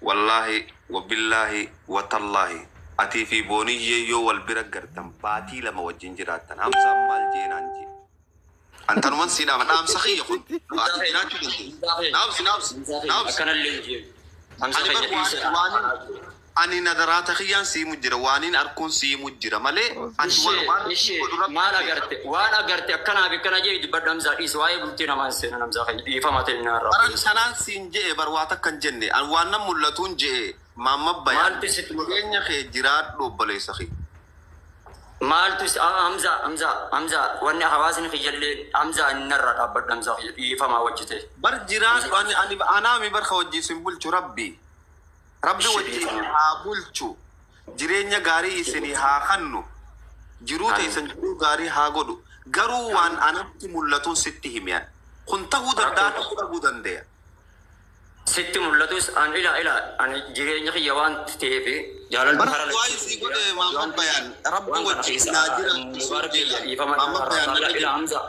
Wallaahi wabillaahi watallaahi, atii fi Booniyyee yoo wal bira gartan, baatii 2 wajjin jiraattan, Hamzaan maal jeenaan jee. Antanuman sii dhaama, dhaamsa kiyya kun ati jiraachuu dandeessa. Naabsi, naabsi, naabsi. Akkanallee hin jee. Hamza Ani bar keenya dhiisa. Waan ani nadaraata kiyyaan siimu jira, waaniin arkuun siimu jira malee ati Ishee waan ishee godhu Rabbi maal beeka. Agarte waan agarte akkanaaf akkana jee dubbadhu. Hamzaa, dhiisa, waa'ee bultii namaa hin seenan. Hamzaa keenya, dhiifama ta'e naarraa. Baran sanaan siin je'e bar, waa takka hin jenne. An waan nan mul'atuun je'e, maamma bayaan. Maaltu sitti mul'ata? Jireenya kee jiraadhu, obboleessa kee. Maaltu Hamza, Hamza, Hamza, wanni hawaasni kiyyallee, Hamza, inni narraa dhaabbadhu. Hamzaa kiyya, dhiifamaa wajji ta'e. Bar jiraadhu, ani anaami bar ka wajjin sin bulchu Rabbi. Rabbi Ishee wajjin dhiifama. haa bulchu. Jireenya gaarii isinii haa kannu. Jiruu Amiin. teessan jiruu gaarii haa godhu. Garuu waan anatti mul'atuun sitti hime. Kun ta'uu danda'a, ta'uu dhabuu danda'a. Sitti mul'atus an ila ila ani jireenya kiyya waan ta'eef jaalalli Bar hara waa'ee sii godhe, maamma bayaan, Rabbi waan kana wajjin keessa naa jiraachisuu Mubaarak kiyya, jeelan. dhiifama Maamma narraa bayaan na ila dhagaye. Hamza,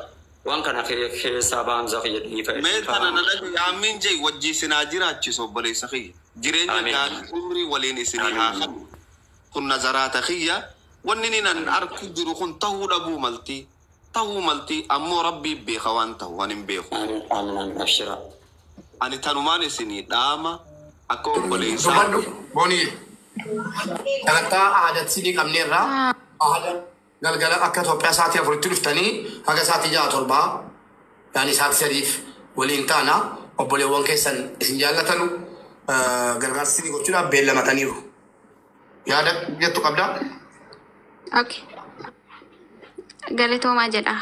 waan kana keessaa baa, Hamza kiyya, dhiifa Mee tana dhiifama. Na dhagaye, amiin jee, wajjii sinaa jiraachisu, obboleessa kiyya. Jireenya Amiin. gaarii umrii waliin isinii haa Amiin. kennu. Kun nazaraata kiyya. Wanni ni nan arku jiru kun ta'uu dhabuu malti. Ta'uu malti ammoo Rabbii beeka waan ta'u waan hin beeku. Amiin, amiin, amiin, abshira. Ani tanumaan isinii dhaama akka obboleessaa. Dubbadhu, Booniyye. Sagantaa aadaatti sidii qabneerraa aada galgala akka Itoophiyaa sa'aatii 4tti dhuftanii haga sa'aatii 6, 7, yaani sa'aatii 3f waliin taana. Obboleewwan keessan isin jaallatanu gargaarsa sidii gochuudhaaf beellamataniiru. Yaada jettu qabdaa? Okay. Galatoomaa jedha.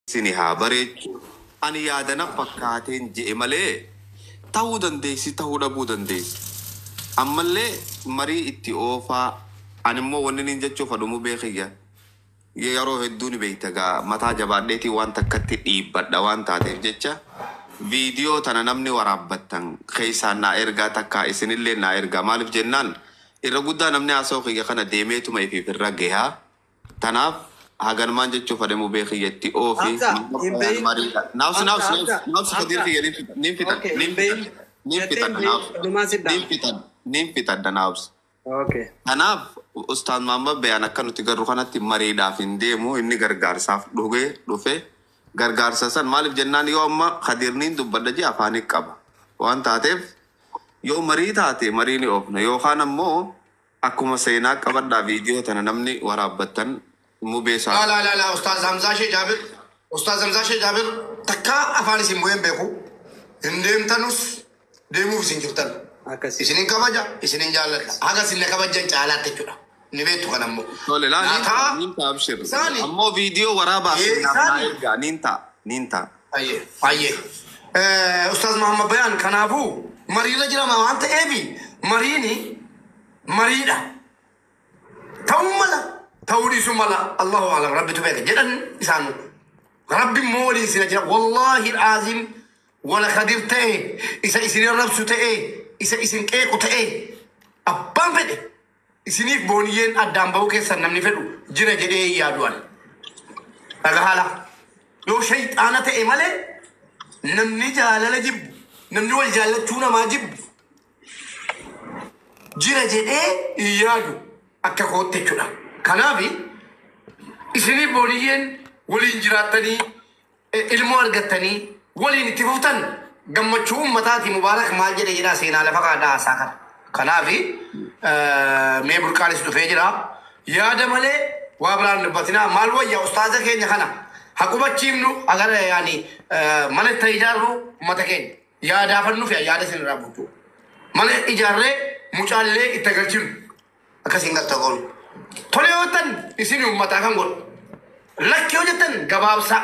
Isinii haa bareechu. Ani yaada na fakkaateen je'e malee ta'uu dandeessi, ta'uu dhabuu dandeessi. Ammallee marii itti oofaa. Ani immoo wanni niin jechuuf adumuu beekiyya. Yeroo hedduu ni beekta gaa, mataa jabaadheetii waan takkatti dhiibbadha. Waan taateef jecha viidiyoo tana namni waraabbattan keessaan naa ergaa, takkaa isinillee naa ergaa. Maaliif jennaan, irra guddaa namni haasa'u kiyya kana deemeetuma ifiif irra gahaa. Tanaaf haganumaan jechuuf adeemuu beekiyya itti oofi. Hamza, hin beyin. Naafsi Hamza, naafsi Hamza, naafsi Kadir Hamza. kiyya, niin fitan Okay, hin niin beyin. fitan niin Jettee fitan hin beyin. naafsi Dhumaa si niin dhaama. fitan niin fitadha naafsi. Okay. Kanaaf Ustaaz Mahammad Bayaan akka nuti garuu kanatti mariidhaaf hin deemu. Inni gargaarsaaf dhugee dhufe. Gargaarsa san maaliif jennaan, yoo amma Kadirniin dubbadha jee afaanii qaba waan taateef, yoo marii taate marii ni oofna, yookaan ammoo akkuma seenaa qabadhaa viidiyoo tana namni waraabbattan mubeesaa. Laa laa laa laa, Ustaaz Hamzaa Shee Jaabir, Ustaaz Hamzaa Shee Jaabir takka afaan isin bu'een beeku. Hin deemtanus, deemuuf isin jirtan. Akkasi. Isinin kabaja, isinin jaalladha. Haga isin na kabajan caalaatti jechuudha. Ni beektu kan ammoo. Tole laa Naa niin ta'a ta'a. niin ta'a, abshir. Isaani. Ammoo viidiyoo waraabaa Ee, seenaaf naa isaani. ergaa, niin ta'a niin ta'a. Ayyee, ayyee. Ustaaz Muhammad Bayaan, kanaafuu mariirra jirama waan ta'eef, mariini mariidha. Ta'uu mala, ta'uu dhiisuu mala, Allahu alam, Rabbitu beeka jedhan isaan. Rabbi immoo waliin sina jira. Wallaahi aazim, wala Kadir ta'e, isa isin arrabsu ta'e, isa isin qeequ ta'e, abbaan fedhe isiniif Booniyyeen addaan bahuu keessan namni fedhu jira jedhee hin yaadu ani. Dhagahaala. Yoo shayxaana ta'e malee, namni jaalala jibbu, namni wal jaallachuu namaa jibbu jira jedhee hin yaadu akka kootti jechuudha. Kanaaf isiniif Booniyyeen waliin jiraattanii, ilmoo argattanii waliin itti fuftan gammachuu uummataati. Mubaarak maal jedhe jedhaa, seenaa lafa kaadhaa haasaa kana. Kanaaf mee Burqaanis dhufee jira. Yaada malee waa biraan dubbatinaa. Maal wayya, ustaaza keenya kana haqubachiifnu agara, yaani mana itti ijaarru uummata keenya yaadaafannuuf yaada isin irraa bulchu. Mana ijaarree mucaallee itti agarchinu akkasiin galta goonu. Tole yoo jettan isin uummataa kan godhu. Lakki yoo jettan gabaabsaa.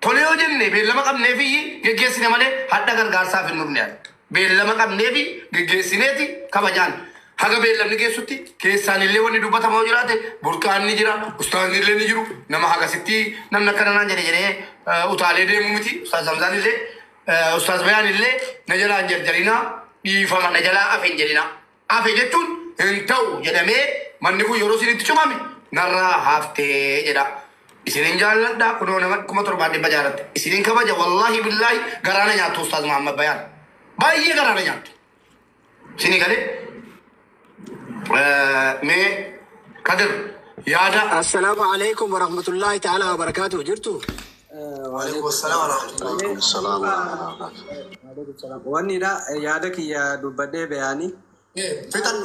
Tole yoo jenne beellama qabneefi geggeessine malee hadha gargaarsaaf hin dhufne. Beellama qabneefi geggeessineeti kabajaan. Haga beellamni geessutti keessaan illee wanni dubbatamu yoo jiraate, Burqaan ni jira, ustaazni illee ni jiru. Nama hagasitti namni akkana naan jedhe jedhee utaalee deemu miti. Ustaaz Hamzaan illee, Ustaaz Bayaan illee na jalaa hin jarjarinaa, dhiifama na jalaa hafe hin jedhinaa. Hafe jechuun hin ta'u jedhamee manni kun yeroo isinitti cufame narraa haftee jedha. Isinin jaalladha, kunoo nama 7600tti. Isinin kabaja, wallaahi billaahi garaana nyaattu, Ustaaz Muhammad Bayaan. Baay'ee garaana nyaattu. Isinii galee mee Kadir yaada. Assalaamu alaikum warahmatullahi ta'ala wabarakaatuh. Jirtu? Waalaikum salaam warahmatullahi. Salaam wa rahmatullahi. Wanni dha yaada kiyya dubbadhee bayaanii. Fixan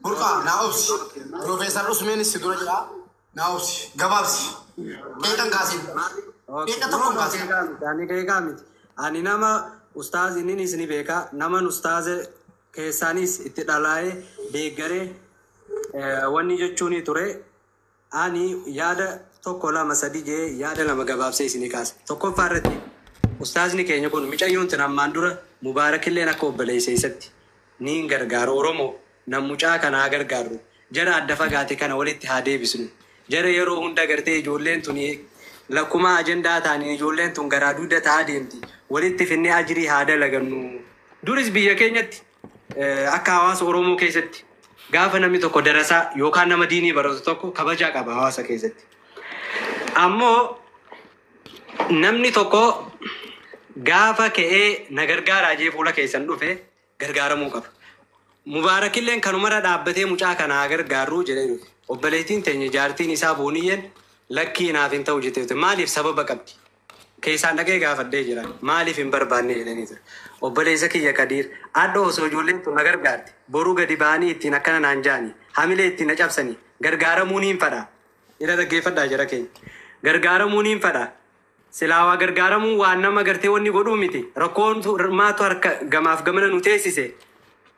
burqaa naa obsi. Piroofeesar Usmeenis si dura jira. Naa obsi. Gabaabsi. Qeeqan kaasin. Qeeqa tokkoon kaasin. Ani qeeqaa miti. Ani nama ustaaz inninis ni beeka. Naman ustaaza keessaanis itti dhalaa'ee deeggaree wanni jechuun ture. Ani yaada tokko lama sadi jee yaada lama gabaabsee isinii kaase. Tokkoffaa irratti ustaazni keenya kun micayyoon tun ammaan dura Mubaarakilleen akka obboleessa isatti ni gargaaru Oromoo nam mucaa kana haa gargaarru. Jara adda fagaate kana walitti haa deebisnu. Jara yeroo hunda gartee ijoolleen tun lakkuma ajandaa ta'anii ijoolleen tun garaa dugda ta'aa deemti. Walitti finnee ajirii haa dalagannu. Duris biyya keenyatti akka hawaasa Oromoo keessatti gaafa namni tokko darasaa yookaan nama diinii baratu tokko kabajaa qaba hawaasa keessatti. Ammoo namni tokko gaafa ka'ee na gargaaraa jee fuula keessan dhufe gargaaramuu qaba. Mubaarakilleen kanumarra dhaabbatee mucaa kana haa gargaarruu jedhee dhufe. Obboleettiin teenya jaartiin isaa booniyyeen lakkii naaf hin ta'u jettee turte. Maaliif sababa qabdi? Keessaan dhaqee gaafadhee jira. Maaliif hin barbaanne jedhanii ture. Obboleessa kiyya Kadiir adda osoo ijoolleen tun na gargaarte boruu gadi ba'anii ittiin akkana naan jaani hamilee ittiin na cabsanii gargaaramuu niin fadha. Ila dhaggeeffadhaa jara keenya. Gargaaramuu niin fadha. Silaawaa gargaaramuu waan nama gartee wanni godhuu miti. Rakkoon maatu harka gamaaf gamana nu teessise.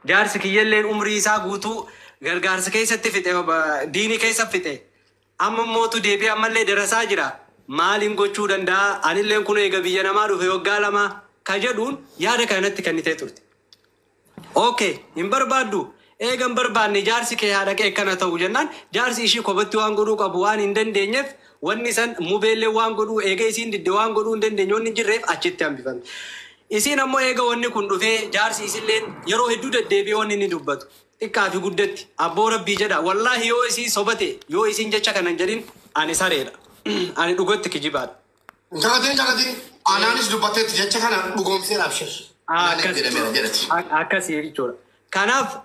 Jaarsi kiyyalleen umrii isaa guutuu gargaarsa keessatti fixe diinii keessa fixe. Amma mootu deebi'ee ammallee darasaa jira. Maaliin gochuu danda'a? Anilleen kun eega biyya namaa dhufe waggaa lama ka jedhuun yaada kanatti kennitee turte. Okay, hin barbaaddu. Eega hin barbaanne jaarsi kee haadha kee akkana ta'u jennaan jaarsi ishii kophatti waan godhuu qabu waan hin dandeenyeef wanni san mubeellee waan godhuu eega isiin didde waan godhuu hin dandeenye wanni hin jirreef achitti hambifame. Isiin ammoo eega wanni kun dhufee jaarsi isilleen yeroo hedduu deddeebi'ee wanni inni dubbatu xiqqaa fi guddatti abboo rabbii jedha wallaahi yoo isiin sobate yoo isiin jecha kana hin jedhin ani sareedha. Ani dhugatti kijibaadha. Jagatiin jagatiin anaanis dubbatteetti jecha kana dhugoomseera abshir. Anaanis jedhameera jedhati. Akkasii jechuudha. Kanaaf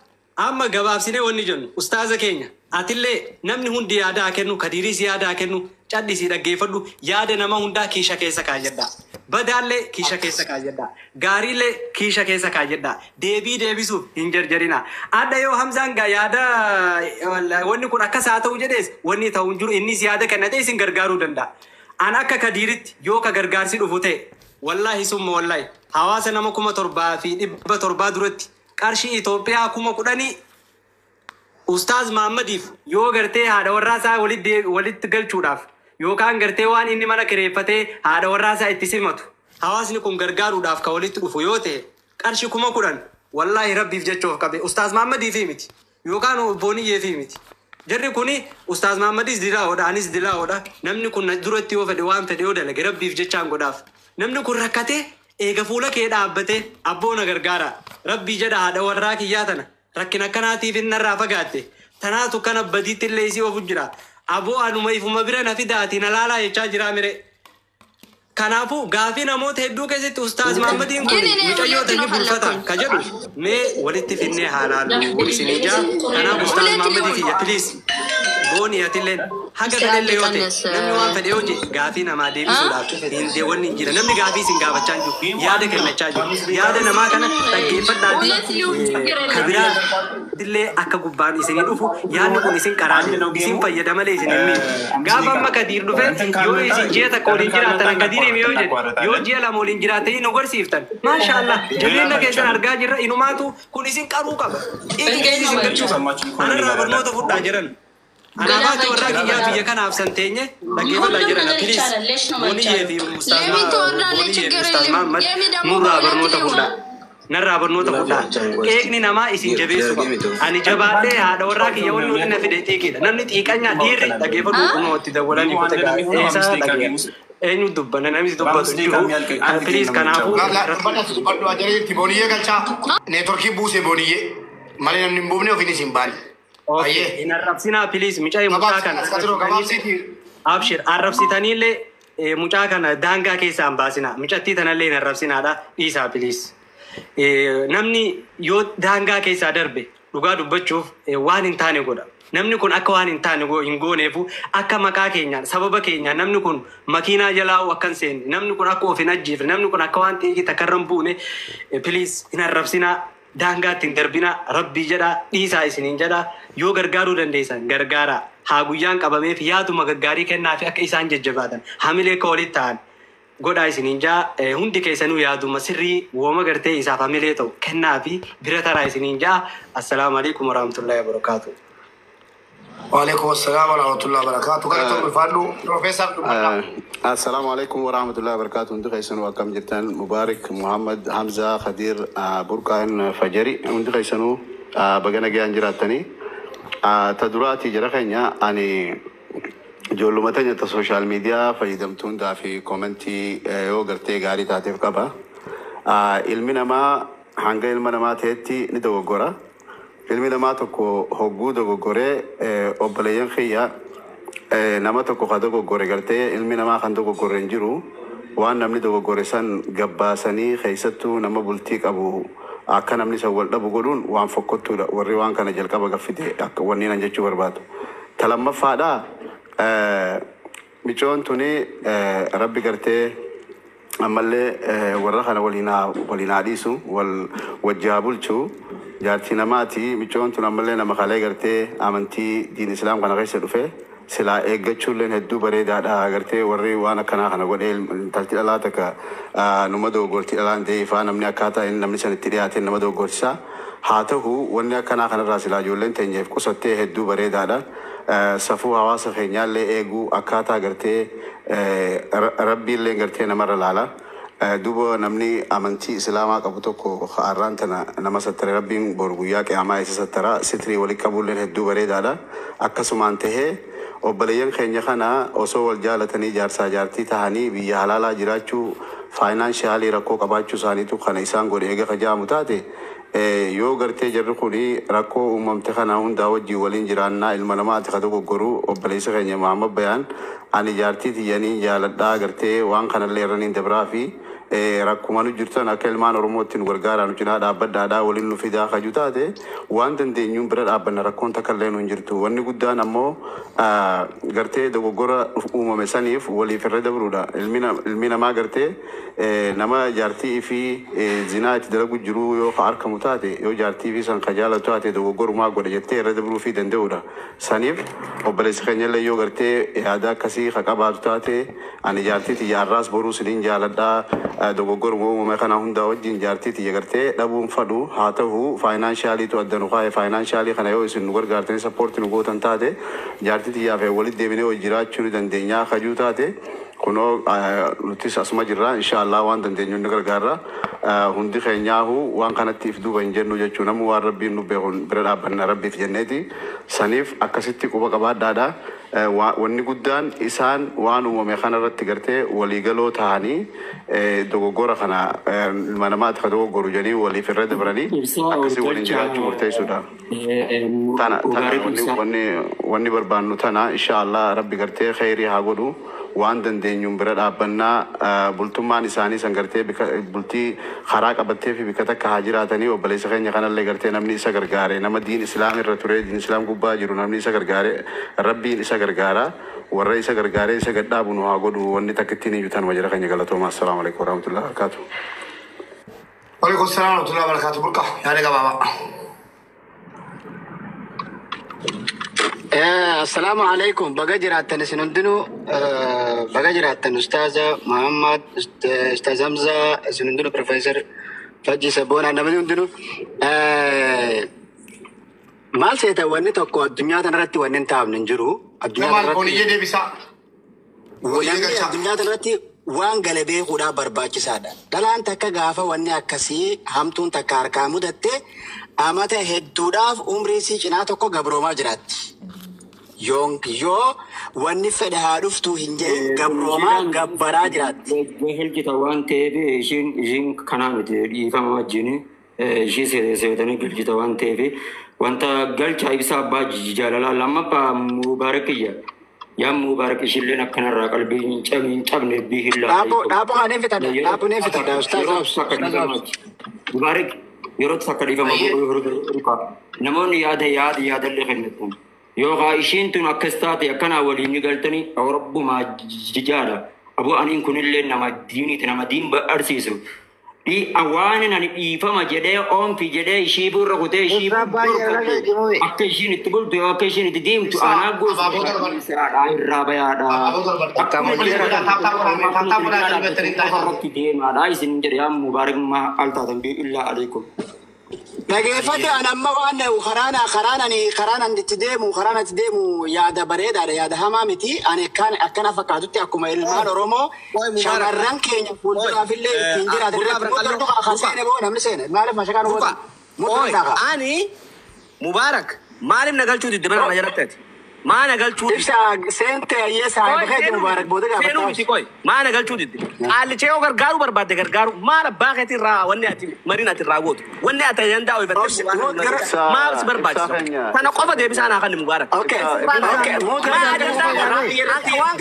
amma gabaabsinee wanni jennu ustaaza keenya atillee namni hundi yaada haa kennu kadiiris yaada haa kennu cadhisii dhaggeeffadhu yaada nama hundaa kiisha keessa kaayadhaa. Badaallee kiisha keessa kaayadhaa. Gaariillee kiisha keessa kaayadhaa. Deebii deebisuuf hin jarjarina. Adda yoo Hamzaan gaa yaada wanni kun akkas haa ta'u jedhees wanni ta'u hin jiru innis yaada kennatee isin gargaaruu danda'a. An akka kadiiritti yoo ka gargaarsi dhufu ta'e wallaahi summa wallaahi hawaasa nama 7,700 duratti qarshii Itoophiyaa 10,000 Ustaaz Mahammadiif yoo gartee haadha warraa isaa walitti galchuudhaaf yookaan gartee waan inni mana kireeffatee haadha warraa isaa itti simatu hawaasni kun gargaaruudhaaf ka walitti dhufu yoo ta'e qarshii 10,000 wallaahi rabbiif jecha of qabe Ustaaz Mahammadiifi miti yookaan Booniyyeefi miti. Jarri kuni Ustaaz Mahammadis dilaa'oodha anis dilaa'oodha namni kun duratti yoo fedhe waan fedhe yoo dalage rabbiif jechaan godhaaf. Namni kun rakkatee eega fuula kee dhaabbatee abboo na gargaara rabbii jedha haadha warraa kiyyaa tana rakkina akkanaatiif inni narraa fagaatte tanaatu kana badiitti illee isii ofu jira aboo anuma ifuma bira na fidaatii na laalaa jechaa jira mire. Kanaafuu gaafii namoota hedduu keessatti Ustaaz Mahammadiin kun mucayyoo ta'e bulfata ka jedhu mee walitti finnee haa laallu isinii jaa. Kanaaf Ustaaz Mahammadii kiyya please boonii atilleen haga fedhellee yoo ta'e namni waan fedhe yoo jedhe gaafii namaa deebisuudhaaf hin wanni hin jira. Namni gaafii isin gaafachaa hin jiru yaada kennachaa jiru. Yaada namaa kana dhaggeeffadhaatii ka biraa illee akka gubbaan isinii dhufu yaadni kun isin qaraate isin fayyada malee isin hin miidhu. Gaafa amma Kadiir dhufe yoo isin ji'a takka waliin jiraattan Kadiir himi yoo jedhe yoo ji'a lama waliin jiraattanii nu garsiiftan maashaallah jabeenya keessan argaa jirra inumaatu kun isin qaruu qaba. Xiiqii keessa isin galchuu qaba. Anarraa barnoota fudhaa jiran. Anaafaati warraa kiyyaa biyya kanaaf san teenye dhaggeeffadhaa jiran please Booniyyee fi Ustaaz Mahammad nurraa barnoota fudhaa. Narraa barnoota fudhaa. Qeeqni namaa isin jabeessu qaba. Ani jabaadhee haadha warraa kiyya wanni waliin na fide xiiqiidha. Namni xiiqanyaa dhiirri dhaggeeffadhu kunoo itti dawwalanii kute eessa dhaggeeffatu. Eenyu dubbanna namni dubbatu hin jiru. Please kanaafuu. Dubbadhu ajareetti booniyyee galchaa. Neetworkii buuse booniyyee. Malee namni hin buufne ofiinis hin baane. Okay, hin arrabsinaa please mucaa mucaa kana. Abshir arrabsitaniillee mucaa kana daangaa keessaa hin baasinaa. Mucattii tanallee hin arrabsinaadha. Dhiisaa please. Namni yoo daangaa keessaa darbe dhugaa dubbachuuf waan hin taane godha. Namni kun akka waan hin taane hin gooneefu, akka maqaa keenyaan, sababa keenyaan namni kun makiinaa jalaa akka hin seenne, namni kun akka of hin ajjeefne, namni kun akka waan xiiqii takka irra hin buune, please hin arrabsinaa, daangaatti hin darbinaa, rabbii jedhaa dhiisaa isiniin jedhaa. Yoo gargaaruu dandeessan gargaaraa. Haa guyyaan qabameef yaaduma gaggaarii kennaa fi akka isaan jajjabaatan, hamilee akka walitti ta'an godhaa isiniin jaa. Hundi keessanuu yaaduma sirrii wooma gartee isaaf hamilee ta'u kennaa fi bira taraa isiniin jaa. Assalaamu alaikum warahmatullahi wabarakaatuh. Waalaikum assalam warahmatullahi wabarakatuh. Gara ta'u ulfaadhu Profeesar dubbadhaa. Assalamu alaikum warahmatullahi wabarakatuh. Hundi keessanuu akkam jirtan? Mubarak, Muhammad, Hamza, Khadir, Burqaan, Fajari. Hundi keessanuu baga nagaan jiraattanii. Ta duraati jara keenya, ani ijoolluma teenya ta social media fayyadamtu hundaa fi comment yoo gartee gaarii taateef qaba. Ilmi namaa hanga ilma namaa ta'etti ni dogoggora. Ilmi namaa tokko hogguu dogoggoree, obboleeyyan kiyya, nama tokko ka dogoggore gartee ilmi namaa kan dogoggore hin jiru. Waan namni dogoggore san gabbaasanii, keessattuu nama bultii qabu akka namni san wal dhabu godhuun waan fokkottuudha. Warri waan kana jalqaba gaffite akka wanni nan jechuu barbaadu. Ta lammaffaadha, micoon tuni rabbi gartee ammallee warra kana waliin haa dhiisu, wal wajji haa bulchu. Jaartii namaati micoon tun. Ammallee nama kalee gartee amantii diin islaam kana keessa dhufe silaa eeggachuulleen hedduu bareedaadha. Gartee warri waan akkanaa kana godhee, intalti dhalaa takka numa dogoggortii, dhalaan ta'e ifaa namni akkaataa inni namni san itti dhiyaate nama dogoggorsiisa. Haa ta'u, wanni akkanaa kanarraa silaa ijoolleen teenyeef qusattee hedduu bareedaadha. Safuu hawaasa keenyaallee eeguu akkaataa gartee rabbiillee gartee namarra laala. Duuba namni amantii islaamaa qabu tokko har'aan tana nama sattare, rabbiin boru guyyaa qiyaamaa isa sattara. Sitrii walitti qabuulleen hedduu bareedaadha. Akkasumaan tahee obboleeyyan keenya kana osoo wal jaalatanii jaarsaa jaartii tahanii biyya halaalaa jiraachuu, financial rakkoo qabaachuu isaaniitu kana isaan godhe eega kajaamu taate, yoo gartee jarri kuni rakkoo uumamte kana hundaa wajjin waliin jiraannaa, ilma namaati ka dogoggoru. Obboleessa keenya Muhammad Bayaan, ani jaartii tiyyanii jaaladhaa, gartee waan kanallee irraniin dabraa fi rakkuma nu jirtan akka ilmaan Oromootti nu gargaaraa, nu cinaa dhaabbadhaadhaa, waliin nu fidaa kaju taate, waan dandeenyuun bira dhaabbanna. Rakkoon takka illee nu hin jirtu. Wanni guddaan ammoo gartee dogoggora uumame saniif waliif irra dabruudha. Ilmi namaa gartee nama jaartii fi zinaa itti dalagu jiru yoo ka argamu taate, yoo jaartii fi san ka jaalatu taate, dogoggorumaa godhe jettee irra dabruu fi danda'uudha. Saniif obboleessi keenya illee yoo gartee yaada akkasii ka qabaatu taate, ani jaartii tiyya har'aas boruu siniin jaaladhaa, dogoggoruma uumame kana hundaa wajjin jaartii tiyya gartee dhabuun fadhu. Haa ta'u, financialiitu adda nu kaa'e. Financial kana yoo isin nu gargaartanii support nu gootan taate, jaartii tiyyaa fi walitti deebinee wajji jiraachuu ni dandeenyaa kajuu taate, kunoo nutis asuma jirra. Insha Allah waan dandeenyu ni gargaarra. Hundi keenyaahu waan kanatti if duuba hin jennu jechuu. Namu waan rabbiin nu beekun bira dhaabbanna rabbiif jenneeti. Saniif akkasitti quba qabaadhaadha. Wanni guddaan isaan waan uumame kanarratti gartee waliigaloo ta'anii, dogoggora kana ilma namaati ka dogoggoru jedhanii waliif irra dabranii Ibsaa akkasii waliin Ortolcha jiraachuu murteessuudha. Tana Mubaarak wanni ibsaa. wanni barbaannu tana. Insha Allah rabbi gartee kheyrii haa godhu. Waan dandeenyuun bira dhaabbannaa. Bultummaan isaanii san gartee bultii karaa qabattee fi bika takka haa jiraatanii. Obboleessa keenya kanallee gartee namni isa gargaare, nama diin islaam irra ture, diin islaam gubbaa jiru, namni isa gargaare rabbiin isa gargaara. Warra isa gargaaree isa gadhaabu nu haa godhu. Wanni takka ittiin iyyuu tanuma jira keenya. Galatooma. Assalaamu alaikum warahmatullahi wabarakatuh. Waalaikum salaam warahmatullahi wabarakatuh. Burqa yaada gabaabaa. Assalaamu alaikum. Baga jiraattan isin hundinuu. Baga jiraattan Ustaaza Muhammad, Ustaaz Hamza, isin hundinuu, Profeesar Fajji Sabboonaa, namni hundinuu. Maal seeta, wanni tokko addunyaa kanarratti wanni hin taa'amne hin jiru. Addunyaa Namaan kanarratti booniyyee deebisaa. Booniyyee namni galchaa. Addunyaa kanarratti waan gale beekuudhaaf barbaachisaadha. Dhalaan takka gaafa wanni akkasii hamtuun takka harkaa mudatte, amata hedduudhaaf umrii isii cinaa tokko gabroomaa jiraatti. Yoo wanni fedhe haa dhuftuu hin jedhin, gabroomaa gabbaraa jiraatti. Helgita waan ta'eef ishiin kanaa miti, dhiifama wajjin ishii seetanii galchita waan ta'eef wanta galcha ibsaa abbaa jaalalaa lammaffaa Mubaarakiyya. Yaa Mubaarak ishilleen akkanarraa qalbii hin cabne bihillaa. Dhaaboo kan fitadha. Dhaaboo ni fitadha. Ustaaz. Mubaarak yeroo takka dhiifama godhuu namoonni yaada yaadallee kennatan. Yookaan ishiin tun akkas taate akkanaa waliin ni galtanii rabbumaa jijaadha. Aboo aniin kunillee nama diiniiti nama diin barsiisu. Waan ani dhiifama jedhee oomfi jedhee ishii burra kutee ishii akka ishiin itti bultu yoo akka ishiin itti deemtu anaa gosa irraa bayaadha. Akka irratti deemaadha isin jedhe yaa Mubaarak maa al taatan illaa alaikum. Dhageeffadhu an amma waan karaan itti deemu yaada bareedaadha yaada hamaa miti ani akkana fakkaatutti akkuma ilmaan Oromoo shamarran keenya fuulduraaf illee ittiin jiraatan irratti mudatu seene boo namni seene maaliif mashaqaan Gurbaa. Ani Mubaarak maaliif na galchuu didde bara kana jalatti ati? Maa na galchuu didde? Ibsa seente ayyee saahiba keeti Mubaarak booda Seenuu gaafataa. miti qoy. Maa na galchuu didde? Qaallichee yoo gargaaruu barbaadde gargaaru maal abbaa keetii irraa wanni ati mariin ati irraa gootu wanni ati ajandaa oyifattee maal si barbaachisa? Kana qofa deebisaa naa kenni Mubaarak. Okay. Okay. Maa ajandaa waan